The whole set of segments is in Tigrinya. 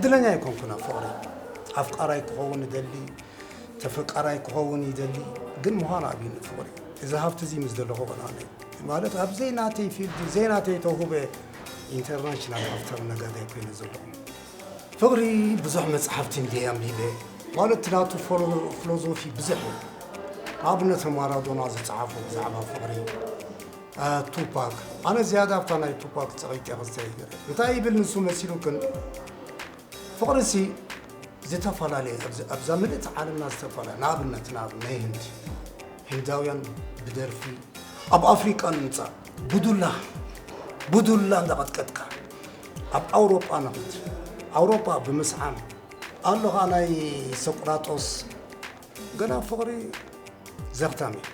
እድለኛ ኣይኮንኩን ኣብ ፍቕሪ። ኣፍቃራይ ክኸውን እደሊ፣ ተፈቃራይ ክኸውን ይደሊ፣ ግን ምዃን ኣብዩኒ ፍቕሪ። እዚ ሃብቲ እዚ ምስ ዘለኹ ቀናኒ። ማለት ኣብ ዘይናተይ ፊልድ፣ ዘይናተይ ተውህበ ኢንተርናሽናል ሃብታም ነጋዳይ ኮይነ ዘለኹ። ፍቕሪ ብዙሕ መጽሓፍቲ እንድየ ኣንቢበ። ማለት ናቱ ፎሎ-፣ ፊሎዞፊ ብዙሕ እዩ። ንኣብነት ማራዶና ዝጸሓፎ ብዛዕባ ፍቕሪ፣ አ፣ ቱፓክ። ኣነ ዝያዳ ኣብታ ናይ ቱፓክ ጸቒጠ ክስተ ይገረ። እንታይ ይብል ንሱ መሲሉ ግን ፍቕሪሲ ዝተፈላለየ፣ ኣብዚ፣ ኣብዛ ምልእቲ ዓለምና ዝተፈላለየ። ንኣብነት፣ ንኣብነት ናይ ህንድ፣ ህንዳውያን ብደርፊ፣ ኣብ ኣፍሪቃ ንምጻእ ብዱላ፣ ብዱላ እንዳቐጥቀጥካ፣ ኣብ ኣውሮጳ ንኽድ፣ ኣውሮጳ ብምስዓም፣ ኣሎ ኸዓ ናይ ሶቅራጦስ፣ ገና ፍቕሪ ዘኽታም እዩ።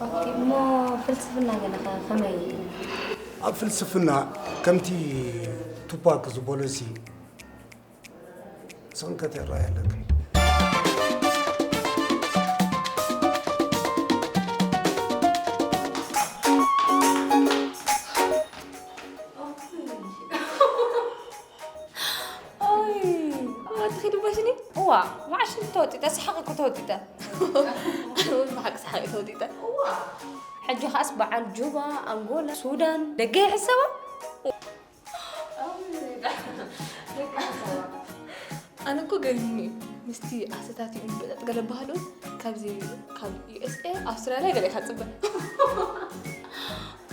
ኦኬ፣ እሞ ፍልስፍና ገለ ኸ ከመይ እዩ? ኣብ ፍልስፍና ከምቲ ቱፓክ ዝበሎሲ ስኽን ከ ተራእያ ኣለክን። ኦይ፣ ኣቲ ኺዱ ባሽኒ? እዋ፣ ማዕሽ ተወጢጠ፣ ሰሓቕ እኮ ተወጢጠ። ኣነ እውን ብሓቂ ሰሓቕ ተወጢጠ። እዋ። ሕጂ ኸኣስ በዓል ጁባ፣ ኣንጎላ፣ ሱዳን፣ ደገ ይሕሰባ? ኣነ እኮ ገሪሙኒ እዩ። ምስቲ ኣሰታቲኡ ምብጥጥ ገለ ባህሉ ካብዚ ካብ ዩ ኤስ ኤ ኣውስትራልያ ገለ ኢኻ ትጽበ።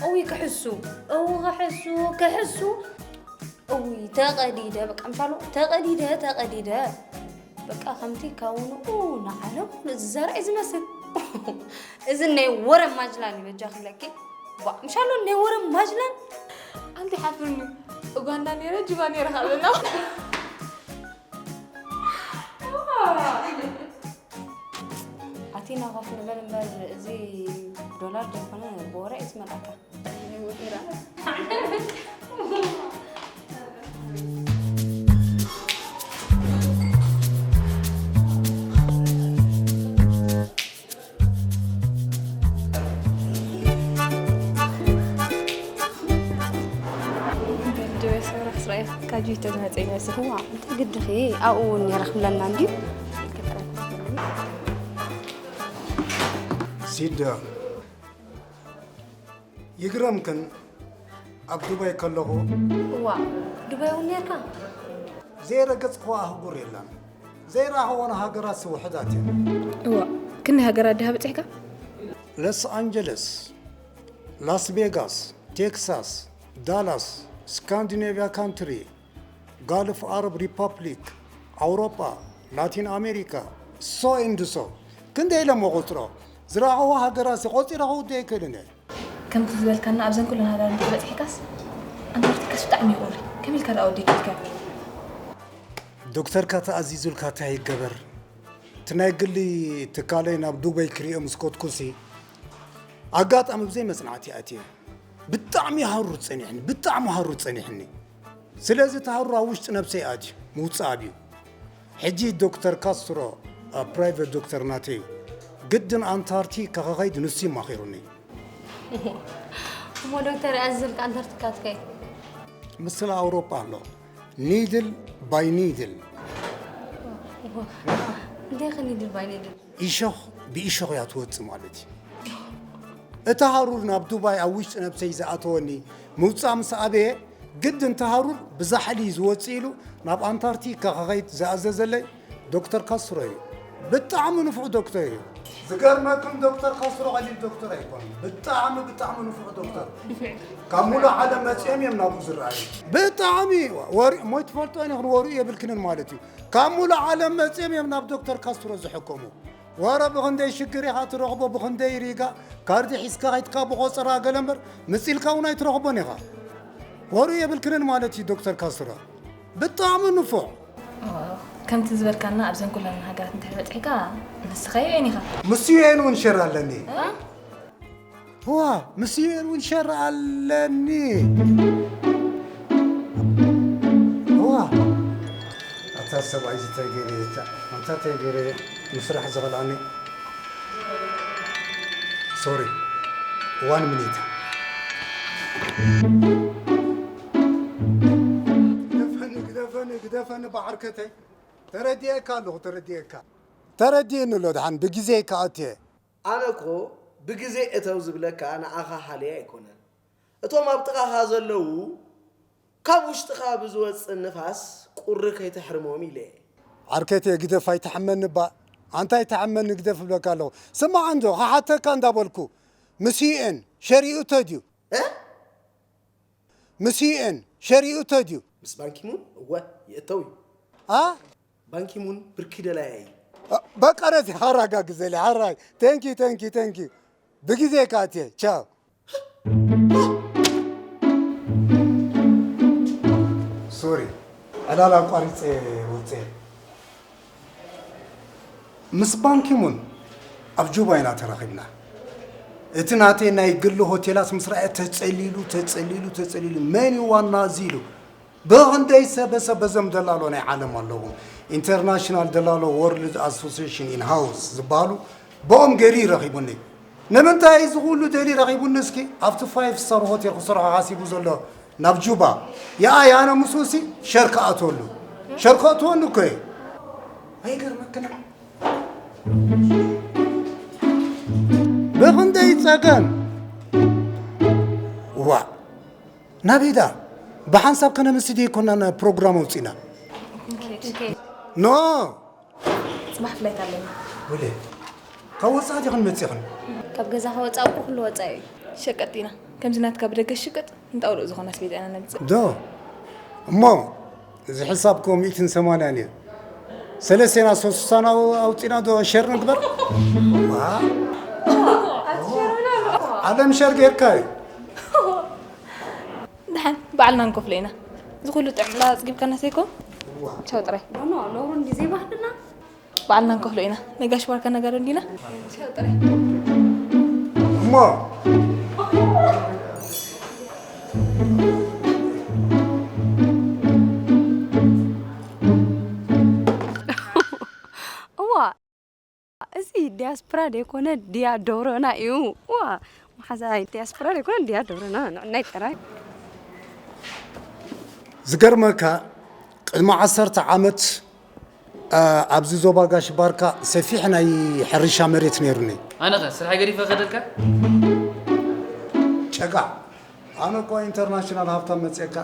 እውይ ክሕሱ፣ እው ክሕሱ፣ ክሕሱ። እውይ ተቐዲደ፣ በቃ ምሻሉ ተቐዲደ፣ ተቐዲደ። በቃ ከምቲ ካብ ንኡ ንዓለም ዝዘርእ እዩ ዝመስል። እዚ ናይ ወረ ማጅላን እዩ በጃኺ ኢለኪ። ባ፣ ምሻሎ ናይ ወረ ማጅላን። ኣንቲ ሓፍርኒ፣ ኡጋንዳ ነይረ፣ ጁባ ነይረ ካብ በላ። ኣቲና ኮፍ ንበል እምበር፣ እዚ ዶላር ዘይኮነ ብወረ እዩ ዝመልኣካ። ድበ ሰውራ ክስራኤል ካጁ ተዝመፀ ይመስል። ዋ፣ እንታይ ግድኺ ኣብኡ እውን ነይረ ክብለና እንድዩ። ሲዳ፣ ይግረምክን፣ ኣብ ዱባይ ከለኹ እዋ፣ ዱባይ እውን ነርካ? ዘይረገጽክዋ ኣህጉር የላን። ዘይረኣኽወን ሃገራት ውሑዳት እየን። እዋ፣ ክንደይ ሃገራት ድሃ በጺሕካ? ሎስ ኣንጀለስ፣ ላስ ቬጋስ፣ ቴክሳስ፣ ዳላስ፣ ስካንዲኔቪያ ካንትሪ፣ ጋልፍ ኣረብ ሪፓብሊክ፣ ኣውሮጳ፣ ላቲን ኣሜሪካ፣ ሶ ኤንድ ሶ። ክንደይ ኢለ እሞ ቆጽሮ? ዝረኣኽዎ ሃገራት ቆጺረ ክውድእ ኣይክእልን እየ። ከምቲ ዝበልካና ኣብዘን ኩለን ሃገራት እንድሕር በጺሕካስ ኣንታርክቲካስ ብጣዕሚ እዩ ቁሪ። ከመይ ኢልካ ደኣ ወዲእካ ኢልካ? ዶክተርካ ተኣዚዙልካ እንታይ ይገበር? እቲ ናይ ግሊ ትካለይ ናብ ዱበይ ክሪኦ ምስ ከድኩሲ ኣጋጣሚ ብዘይ መጽናዕቲ ኣትየ። ብጣዕሚ ሃሩር ጸኒሕኒ፣ ብጣዕሚ ሃሩር ጸኒሕኒ። ስለዚ እቲ ሃሩር ኣብ ውሽጢ ነብሰይ ኣትዩ፣ ምውጻእ ኣብዩ። ሕጂ ዶክተር ካስትሮ፣ ፕራይቨት ዶክተር ናተይ እዩ። ግድን ኣንታርክቲካ ክኸይድ ንሱ እዩ ማኺሩኒ። እሞ ዶክተር ኣዝልካ ኣንታርክቲካ ትከይድ? ምስላ ኣውሮጳ ኣሎ። ኒድል ባይ ኒድል። እንታይ ከ ኒድል ባይ ኒድል? ኢሾኽ ብኢሾኽ እያ ትወጽእ ማለት እዩ። እቲ ሃሩር ናብ ዱባይ ኣብ ውሽጢ ነብሰይ ዝኣተወኒ ምውጻእ ምስ ኣበየ፣ ግድን እቲ ሃሩር ብዛሕሊ እዩ ዝወጽእ ኢሉ ናብ ኣንታርክቲካ ክኸይድ ዝኣዘዘለይ ዶክተር ካስትሮ እዩ። ብጣዕሚ ንፉዕ ዶክተር እዩ። ዝገርመኩም ዶክተር ካስትሮ ቀሊል ዶክተር ኣይኮነን። ብጣዕሚ፣ ብጣዕሚ ንፉዕ ዶክተር። ካብ ሙሉእ ዓለም መጺኦም እዮም ናብኡ ዝረኣዩ። ብጣዕሚ ወሪ-፣ ሞይ ትፈልጦ ኢኺ፣ ወርኡ የብልክንን ማለት እዩ። ካብ ሙሉእ ዓለም መጺኦም እዮም ናብ ዶክተር ካስትሮ ዝሕከሙ። ወረ ብኽንደይ ሽግር ኢኻ ትረኽቦ፣ ብኽንደይ ሪጋ፣ ካርዲ ሒዝካ ከይድካ ብቆጸራ ገለ እምበር፣ ምጺልካ እውን ኣይትረኽቦን ኢኻ። ወርኡ የብልክንን ማለት እዩ ዶክተር ካስትሮ። ብጣዕሚ ንፉዕ። ከምቲ ዝበልካና ኣብዘን ኩለን ሃገራት እንድሕር በጺሕካ ንስኻ ዩ ኤን ኢኻ። ምስ ዩ ኤን እውን ሸር ኣለኒ። እ? እዋ፣ ምስ ዩ ኤን እውን ሸር ኣለኒ። እዋ። ኣታ ሰብኣይ እዚ እንታይ ገይረ እየ፣ ኣንታ እንታይ ገይረ እየ ምስራሕ ዝኸልኣኒ? ሶሪ። ዋን ሚኒት። ግደፈኒ፣ ግደፈኒ፣ ደፈኒ ባዓርከተይ። ተረዲኤካ ኣለኹ፣ ተረዲኤካ። ተረዲእኒ ኣሎ ደሓን፣ ብግዜ ከኣትየ። ኣነ እኮ ብግዜ እተው ዝብለካ ንዓኻ ሃልየ ኣይኮነን። እቶም ኣብ ጥቓኻ ዘለዉ ካብ ውሽጥኻ ብዝወጽእ ንፋስ ቁሪ ከይተሕርሞም ኢለ እየ። ዓርከተይ ግደፍ ኣይትሓመኒ እባ። ኣንታ ኣይትሓመኒ ግደፍ እብለካ ኣለኹ። ስማዕ እንዶ፣ ክሓተካ እንዳበልኩ፣ ምስ ዩ ኤን ሸሪኡ ተድዩ? እ? ምስ ዩ ኤን ሸሪኡ ተድዩ? ምስ ባንኪሙን? እወ፣ ይእተው እዩ። ኣ? ባንኪሙን ብርኪ ደላያ እዩ። ኣ፣ በቃ ነዚ ሓራጋግዘለይ፣ ሓራይ። Thank you, thank you, thank you. ብግዜ ከኣትየ። ቻው። ሶሪ፣ ዕላል ኣቋሪጸ ወጸ። ምስ ባንኪሙን ኣብ ጁባ ኢና ተራኺብና። እቲ ናተይ ናይ ግሊ ሆቴላት ምስ ረኣየ ተጸሊሉ፣ ተጸሊሉ፣ ተጸሊሉ፣ መን እዩ ዋና እዚ ኢሉ። ብኽንደይ ሰበ ሰበ እዞም ደላሎ ናይ ዓለም ኣለዉ። ኢንተርናሽናል ደላሎ ወርልድ ኣሶሲሽን ኢን ሃውስ ዝበሃሉ ብኦም ገይሩ ይረኺቡኒ። ንምንታይ እዚ ኩሉ ደሊ ረኺቡኒ እስኪ? ኣብቲ ፋይፍ ስታር ሆቴል ክሰርሖ ሓሲቡ ዘሎ ናብ ጁባ። ያኣ ያነ ምስኡሲ ሸር ክኣትወሉ። ሸር ክኣትወኒ እኮ እየ። ኣይገርመክን? ብኽንደይ ጸገም? ዋ፣ ናበይ ደኣ? ብሓንሳብ ከነምሲ ደይኮናን ፕሮግራም ኣውጺና። ኖ! ጽባሕ ፍላይት ኣለና። ወለ፣ ካብ ወጻኢ ዲኽን መጺኽን? ካብ ገዛ ከወጻእ እኮ ኩሉ ወጻኢ እዩ። ሸቀጥ ኢና። ከምዚ ናትካ ብደገ ሽቅጥ፣ ንጣውልኡ ዝኾነ ኣስቤዛ ኢና ነምጽእ። ዶ? እሞ፣ እዚ ሕሳብ እኮ ሚእትን ሰማንያን እዩ። ሰለስቴና ሶስሳን ኣው-፣ ኣውጺና ዶ ሸር ንግበር? ዋ! ዓለም ሸር ጌርካ እዩ። ደሓን፣ ባዕልና ንከፍሎ ኢና። እዚ ኩሉ ጥዕምላ ኣጽጊብካና ሰይኮ? ቻው ጥራይ። ኖ፣ ኖ፣ ነውሩ እንዲ ዘይባህልና። ባዕልና ንከፍሎ ኢና። ናይ ጋሽ ባርካ ነገር እንዲና። ቻው ጥራይ። እሞ፣ እዋ፣ እዚ ዲያስፖራ ደይኮነ ዲያ ዶሮና እዩ። ዋ፣ መሓዛይ ዲያስፖራ ደይኮነ ዲያ ዶሮና፣ ንዕናይ ጥራይ። ዝገርመካ፣ ቅድሚ ዓሰርተ ዓመት፣ ኣ፣ ኣብዚ ዞባ ጋሽ ባርካ ሰፊሕ ናይ ሕርሻ መሬት ነይሩኒ። ኣነኸ ስራሕ ገዲፈ ከደልካ? ጨጋዕ፣ ኣነ እኮ ኢንተርናሽናል ሃብታም መጽየካ።